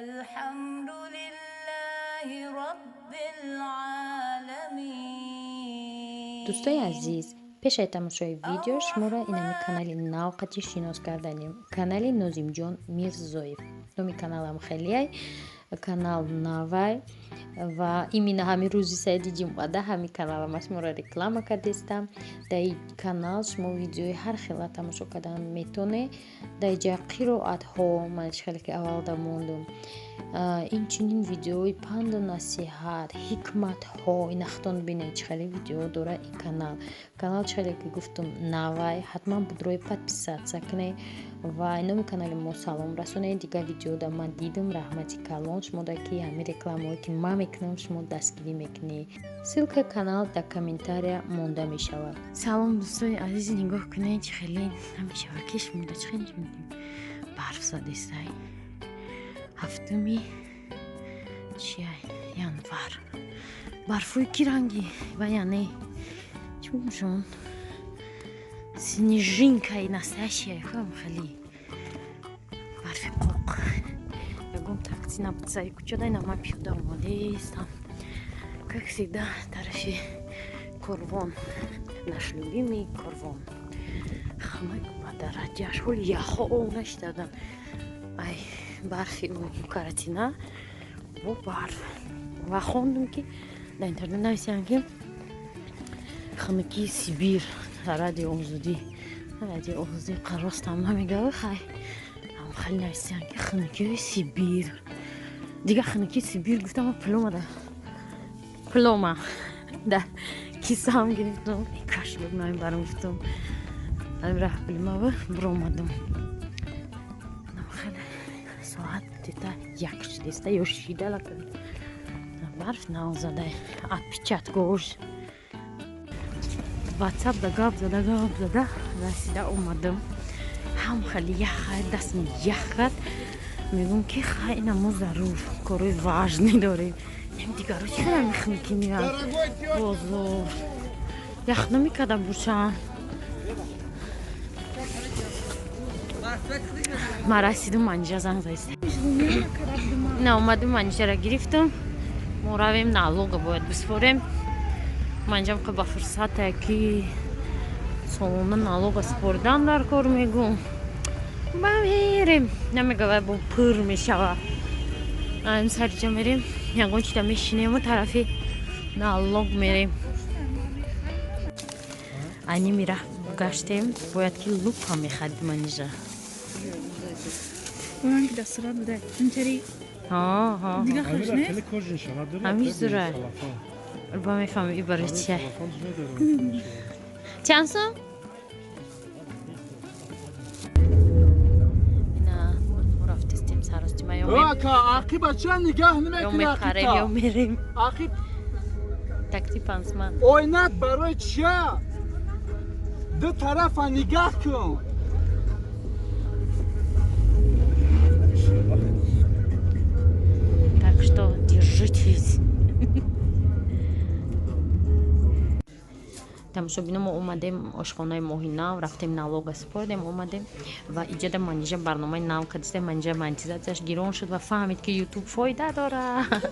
الحمد لله رب العالمين. Дӯстои азиз, пеш аз тамошои видео шуморо инами канали нав қати шинос карданем. Канали Нозимҷон Мирзоев. Номи каналам хелеай, канал навай ва именно ҳамин рӯзи саиди ҷумъада ҳамин каналама шуморо реклама кардестам. Дар ин канал шумо видеои ҳар хела тамошо кардан метонед. Дар инҷа қироатҳо, ман чӣ хеле ки аввалда мондум, инчунин видеои панду насиҳат, ҳикматҳо. Инахтон бинед, чӣ хеле видео дорад ин канал. Канал чӣ хеле ки гуфтум навай, ҳатман будрои подписаться кунед ва номи канали мо салом расонед. Дигар видеода ман дидам, раҳмати калон шумо да ки ҳамин рекламаҳое ки ман мекунам шумо дастгирӣ мекунед. Ссылкаи канал дар комментария монда мешавад. Салом, дӯстои азиз, нигоҳ кунед, чӣ хеле намешавад ки шумо да чӣ хеле барф задестай. Ҳафтуми чия январ. Барфои ки ранги ва яъне чӣ бошон? Снежинкаи настоящая, хам хеле барфи қоқ. Ягон такси набуд сари кӯча, дай нама пиёда омадестам. Как всегда, тарафи Корвон, наш любимый Корвон. Хунук ба дараҷааш, ҳоли яхҳо об наштадан. Ай барфи каратина бо барф. Ва хондум ки дар интернет нависиям ки хунукии Сибир радио Озодӣ, радио Озодӣ қаростам намегава, хай ам хеле нависиям ки хунукиҳои Сибир. Дигар хунукии Сибир гуфтам, пуломада пулома да кисаам гирифтам, кашбуд намебарам гуфтам, ам раҳ пулимава биромадам. Хеле соат дета як шудеста ё шидала барф навзада отпечаткош. Ватсап да гап зада, гап зада расида омадам. Ҳам хеле яха, дастм ях кард. Мегӯм ки хай ина мо зарур корои важный дорем. Нем дигаро чӣ хела мехунукӣ меяд бозор ях намекарда бошам. Ман расидум, манҷа занг заиста. На омадум, манҷара гирифтум. Мо равем, налога бояд бисупорем. Манҷам ка ба фурсате ки солона налога супоридан дар кор мегӯм. Ба мерем. Намегавай бо пур мешава. Ам сариҷа мерем, ягон чида мешинему тарафи налог мерем. Ани мира гаштем, бояд ки лупа мехарид манижа. Онам ки дастурат буда. Интари Ҳа, ҳа. Дига хуш нест? Ҳамин зура. Ба мефаҳмам и барои чия. Чанд сум? Ина мо рафтистем саростима ё Ака, ақиба ча нигаҳ ё намекунӣ? Мехарем ё Ақиба мерем. Ақиб. Такси пансма. Ойнат барои чия? Ду тарафа нигаҳ кун. Так что держитесь. Тамошобино, мо омадем ошхонаи Моҳинав, рафтем, налога супордем, омадем ва иҷода манижа барномаи нав кардистем. Манижа монетизатсияш гирон шуд ва фаҳмид ки Ютуб фоида дорад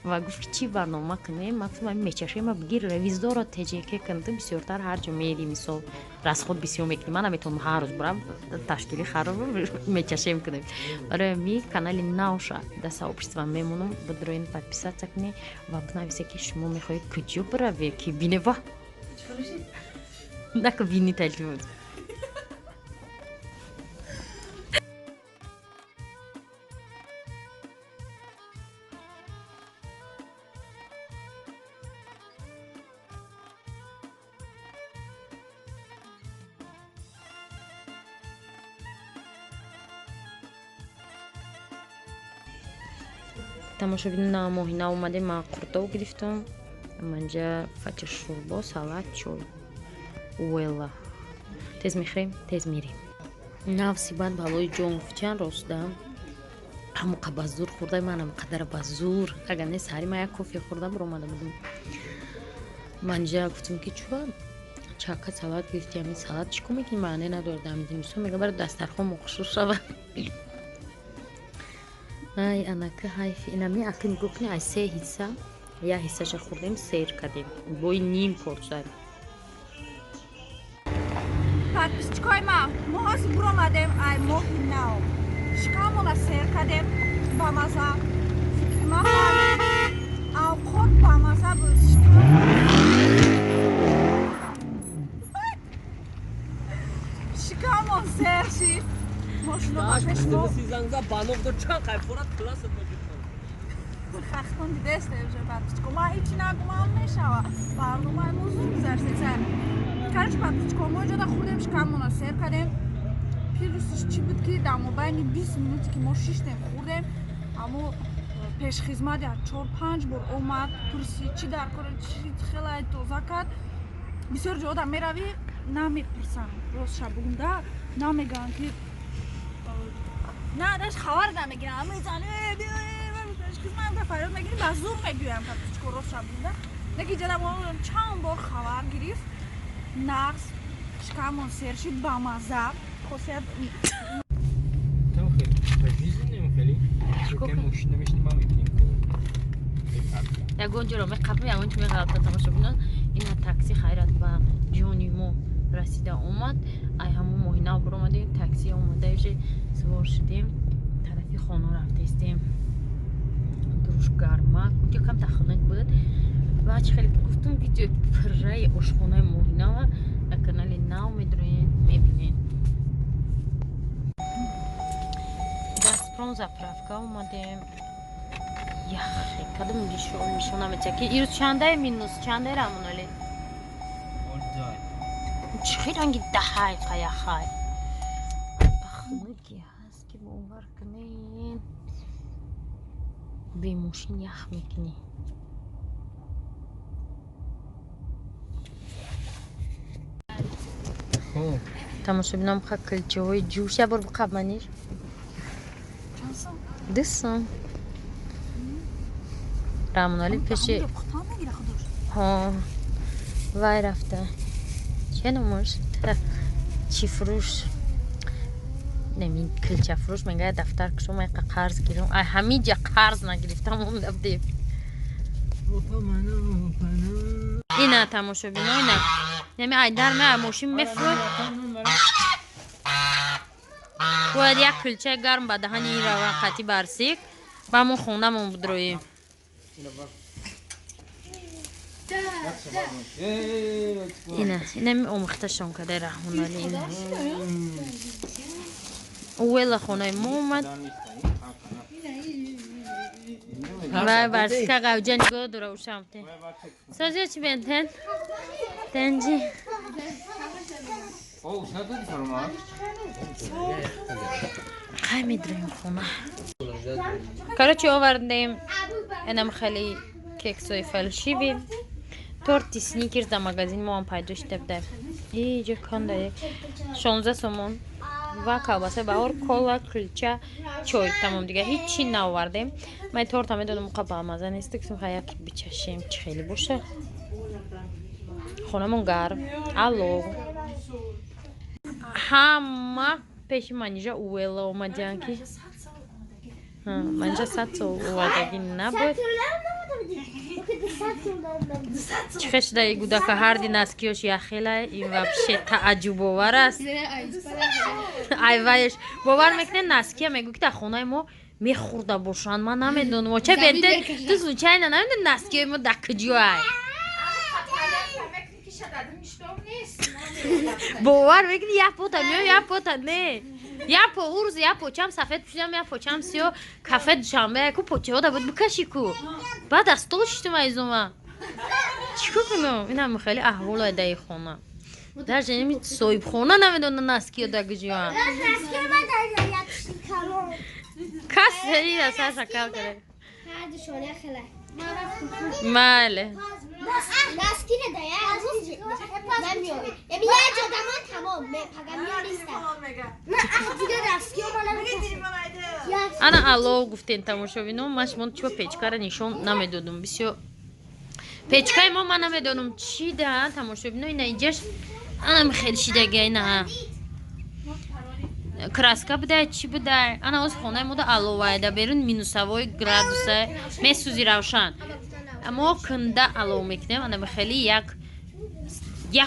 ва гуфт ки чӣ барнома кунем. Ман гуфтам мечашема, бигир ревизорро теҷеке кун, ту бисёртар ҳар ҷо мери, мисол расход бисёр мекунӣ, ман наметавонам ҳар рӯз бурам ташкили хароб мечашем кунем. Барои ми канали навша да сообщество мемонам, бидроин подписаться кунед ва бинависе ки шумо мехоҳед куҷо биравед ки бинева нака бини телефон. Тамошобини, на Моҳина омадем, ман қуртоб гирифтам, манҷа фача шӯрбо, салат, чой уэла. Тез мехӯрем, тез мерем. Навси баъд балои ҷон гуфт, чанд рост да ҳамоқа ба зур хӯрда, манам қадара ба зур, агар не саҳари ман як кофе хӯрда биромада будам. Манҷа гуфтам ки чӯба чака салат гирифти, ҳамин салат чӣ кор мекунӣ, маъне надорад. Ҳамин зимистон мега барои дастархон мохшур шава. Ай, анака ҳайф, инами аки нигоҳ кунед, ай се ҳисса як ҳиссаша хӯрдем, сер кардем, бои ним порса. Подписчикои ма, мо ҳозир буромадем ай моҳи нав. Шикамона сер кардем, бамаза. Фикри ма ҳамин авқот бамаза буд. Шикамон сер шид. Мошино ба пеш мо хахтон дидесте уже подписчико. Ма ҳечи нагумам мешава. Барномаи мо зуд гузаштеса. Короче, подписчико, мо иҷода хӯрдем, шикамона сер кардем. Плюсиш чӣ буд, ки дар мобайни 20 минуте ки мо шиштем хӯрдем, аммо пешхизмат як 4-5 бор омад, пурсид чӣ дар кора, чӣ хелай тоза кард. Бисёр ҷода меравӣ, намепурсанд, ростша бугумда намегӯянд ки на даш хабар намегирам, мезан пешхизмат фарёд мегирӣ, ба зур мегӯям подписчико, ростша бугумда. Неки иҷода мо чанд бор хабар гирифт, нағз шикамон сер шид, бамаза. Хосият Ягон ҷоро меқапем, ягон чӣ меғалта. Тамошобинон, ина такси хайрат ба ҷони мо расида омад. Ай ҳамон моҳи нав буромадем, такси омада, уже сувор шудем, тарафи хона рафтестем. Дуруш гармак, унҷо камта хунук буд. Ва чӣ хеле гуфтум, видеои пурраи ошхонаи моҳи нава дар канали нав медроен, мебинед. Газпром заправка омадем. Яхе, кадом нишона метия ки ирӯз чандай минус, чандай Рамонали? Чӣ хел ранги даҳай қаяхай. Хунуки ҳаст ки бовар кунед. Бемошин ях мекунӣ. Тамошобинам, ха килчаҳои ҷӯш як бор биқаб маниш. 2 сум. Рамонали пеши ҳо вай рафта. Че номаш? Чӣ фурӯш? Неми килча фурӯш мегӯяд дафтар кушом, айқа қарз гирам. Ай ҳамиҷа қарз нагирифтам монда будем. Ина тамошобино, ина. Неми айдар ме мошин мефурӯд. Бояд як килчаи гарм ба даҳани ин рава қати барсик, ба мо хонамон будроем. Ина, инами омӯхташон кадай Раҳмонали ина. Уэла хонаи мо омад. Вай барсика гавҷа нигоҳ дора ушамте. Созиё чӣ бентен? Тенҷи. Қай медроем хона. Короче, овардем инам хеле кексои фальшивый. Торти Сникерс дар магазин мо ҳам пайдо шуда буда. Иҷо канда 16 сомон ва колбасаи баҳор, кола, кулча, чой, тамом, дига ҳичи наовардем. Ман торта медонам уқа баамаза нест, гуфтем ха як бичашем, чӣ хеле боша. Хонамон гарм. Алло. Ҳама пеши Манижа уэла омадиян ки Манижа 100 сол овардагӣ набуд. Чӣ хел шуда гудака ҳарди наскиёш яхела, ин вообще тааҷҷубовар аст. Ай вайш бовар мекунед, наския мегӯ ки дар хонаи мо мехӯрда бошанд, ман намедонам. Ча бенте ту случайно намедони наскиёи мо дар куҷоай? Бовар мекунӣ, як пота меоям, як пота не. Як по ӯ рӯз як почам сафед пӯшидам, як почам сиёҳ, кафе Душанбе ку почаҳода буд бикашӣ ку. Баъд аз стол шиштум айзума. Чӣ кор кунам? Инам хеле аҳволай даи хона. Даже ими соҳибхона намедона наскиё дар куҷоанд. Кас ира сар шакал карда. Мале. Ана алло гуфтен тамошобино, ман шумо чо печкара нишон намедодум. Бисёр печкаи мо ман намедонам чӣ да тамошобино, ина иҷаш анам хел шидага ина. Краска будай, чӣ будай? Ана оз хонаи мода аловай, да берун минусовой градуса, месӯзи равшан. Мо кунда алов мекунем, ана хеле як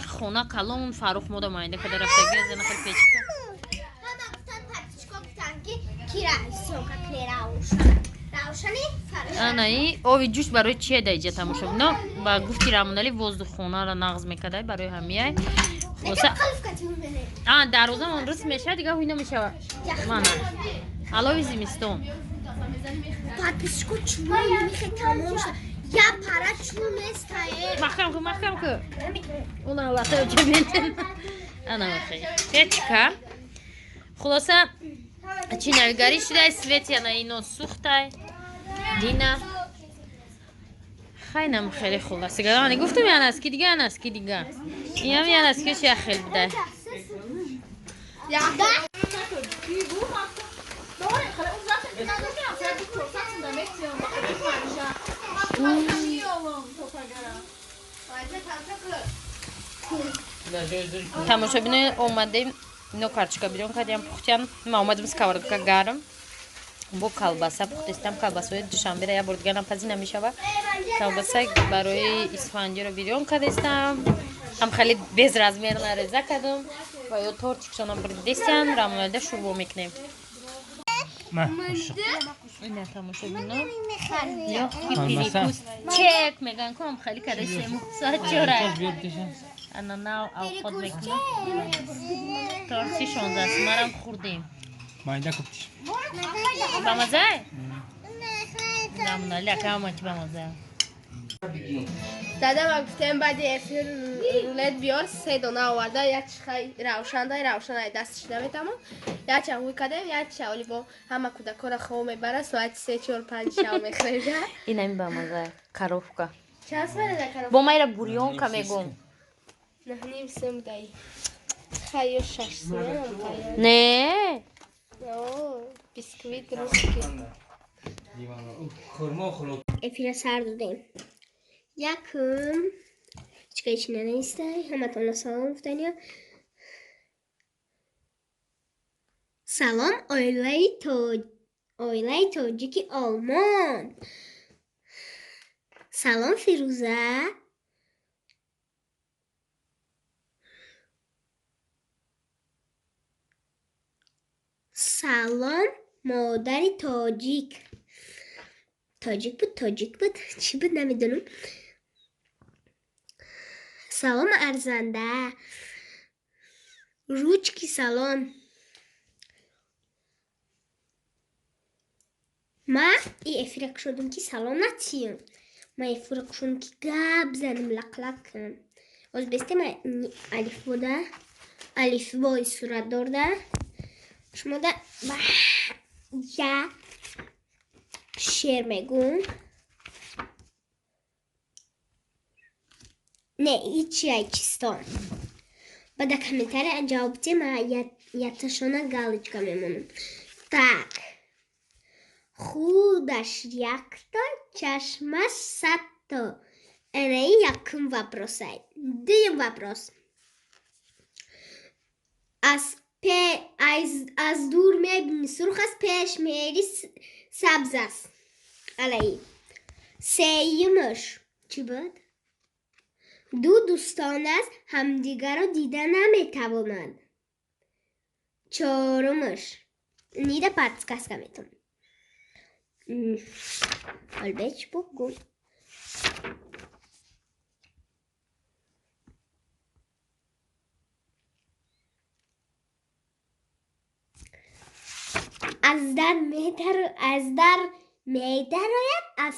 хона калон Фаррух мода майда када рафтаги аз ана хеле печка. Анаи ови ҷӯш барои чие да иҷа тамошо бино? Ба гуфти Рамонали воздух хонаро нағз мекардай барои ҳамияй. А дарвозамон рис мешавад, дига ҳуй намешавад. Мана алови зимистон. Подписчико чун тамом шуд. Я пара чун нестае. Маҳкам ку, маҳкам ку. Уна лата ҷабентен. Ана махи. Печка. Хулоса чӣ навигарӣ шудай, свет яна ино сӯхтай. Дина. Хайнам хеле хулоса. Гада гуфтам яна аст ки дига, яна аст ки дига. Инам яна аст ки я хел будай. Тамошобинои омадем, ино карчика бирён кардем, пухтям. Ма омадем сковородка гарм. Бо колбаса пухтестам, колбасои душанбера я бор дигар напазӣ намешава. Колбаса барои исфанҷиро бирён кардестам. Ҳам хеле безразмер нареза кардам ва ё тортикшонам бурдестям, рамоналида шӯрбо мекунем. Ина тамошобино. Лёгкий перекус. Чек меган ку ҳам хеле кардестем. Соат чора. Ана нав авқот мекунем. Торти 16 марам хӯрдем. Майда куптиш. Бамазай? Рамонали ака ҳама чи бамазай. Дада ма гуфтем баъди эфир рулет биёр, се дона оварда, як хай равшандай, равшанай дастиш наметамон. Як ча ҳуй кардем, як ча оли бо ҳама кӯдакора хоб мебара, соати 3, 4, 5 шав мехӯрем. Инами бамазай, коровка. Чанд сомона коровка? Бо майра бурёнка мегум. 9.5 сом даи. Хай ё 6 сом. Не. О, бисквит русский. Эфира сар додем. Якум ҳеҷ чи нанавистай, ҳаматонро салом гуфтанё. Салом оилаи тоҷики Олмон. Салом Фирӯза. Салом модари тоҷик. Тоҷик буд, тоҷик буд, чӣ буд намедонам. Салом арзанда. Ручки салом. Ма и эфира кушодам ки салом натиям. Ма эфира кушодам ки гап занам, лақлақ кунам. Оз бесте ма алифбода, алифбои суратдорда. Шумода я шеър мегӯм. Не, ичи чистон. Ба дар комментария ҷавоб дем, ма яташона галочка мемонам. Так. Худаш якто, чашмаш садто. Энаи якум вопросай. Дуюм вопрос. Аз дур мебини сурх аст, пеш мери сабз аст. Алаи. Сеюмаш чӣ буд? Ду дӯстон аст, ҳамдигарро дида наметавонанд. Чорумаш. Нида подсказка метавонам. Албеч бугу. Аз дар медарояд, аз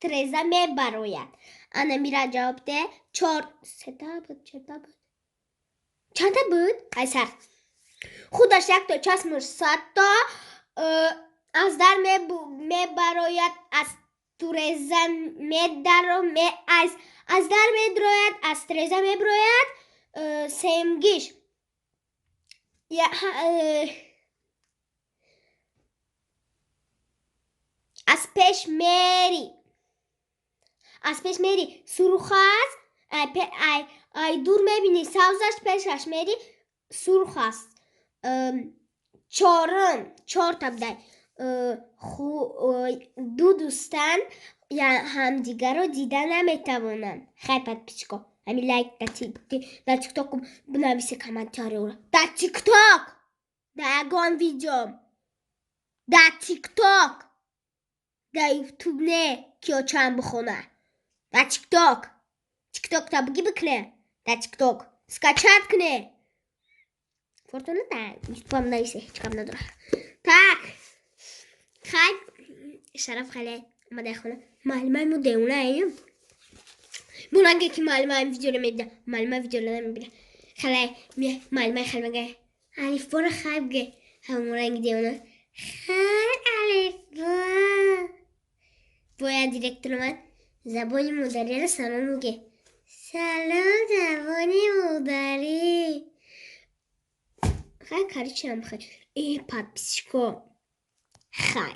треза мебарояд. Ана мира ҷавоб де. Чор сета буд, чорта буд. Чанда буд? Ай сар. Худаш якто, чашмаш садто, аз дар мебарояд, аз туреза медаро, аз дар медрояд, аз треза меброяд. Семгиш. Аз пеш мери. Аз пеш мери сурх аст, ай дур мебини сабзаш, пешаш мери сурх аст. Чорум чорта будай. Ду дӯстан ҳамдигарро дида наметавонанд. Хай, подписчико, ҳами лайк дар Тикток бинависе, комментариёро дар Тикток, дар ягон видео дар Тикток, дар Ютуб не, ки очам бихона, дар Тикток. Тикток та буги бикне, дар Тикток скачать кне. Фортуна дар Ютубам нависе, ҳеҷ гап надора. Так, хай, Шараф хеле омадаи хона. Муаллимаи мо девонаем. Бунанге ки муаллимаи видеоро мебина, муаллимаи видеоро намебина. Хеле муаллимаи хеле мега: «Алифборо хай буге». Ҳаморанги девона: «Хай, алифбо». Бояд директор омад, забони модариро салом буге. Салом, забони модарӣ. Хай, короче, хай, э, подписчико, хай.